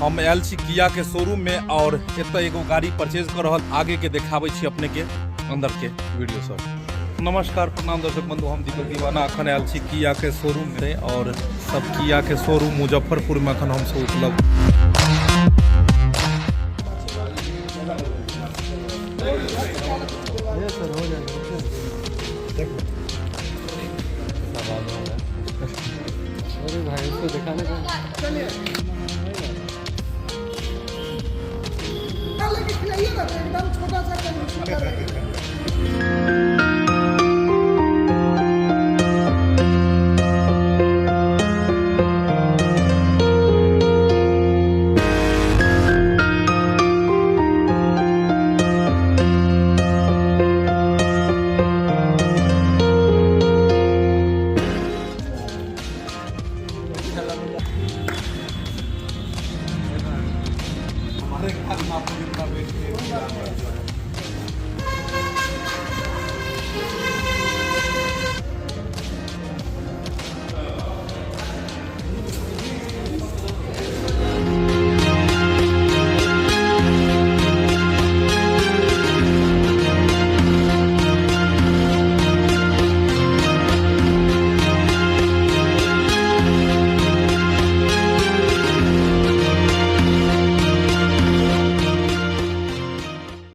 हम आयल छी किया के शोरूम में और एतऽ एगो गाड़ी परचेज कर रहल, आगे के देखाबै छी अपने के अंदर के वीडियो सब। नमस्कार प्रणाम दर्शक बंधु, हम दीपक दीवाना अखन आयल छी किया के शोरूम में और सब किया के शोरूम मुजफ्फरपुर में अखन हम सब उपलब्ध। अरे भाई, उसको दिखाने का। खिलाइए ना तो एकदम छोटा सा कंजूसी कर रहे हैं। हमारे घर में आपको जितना वेट।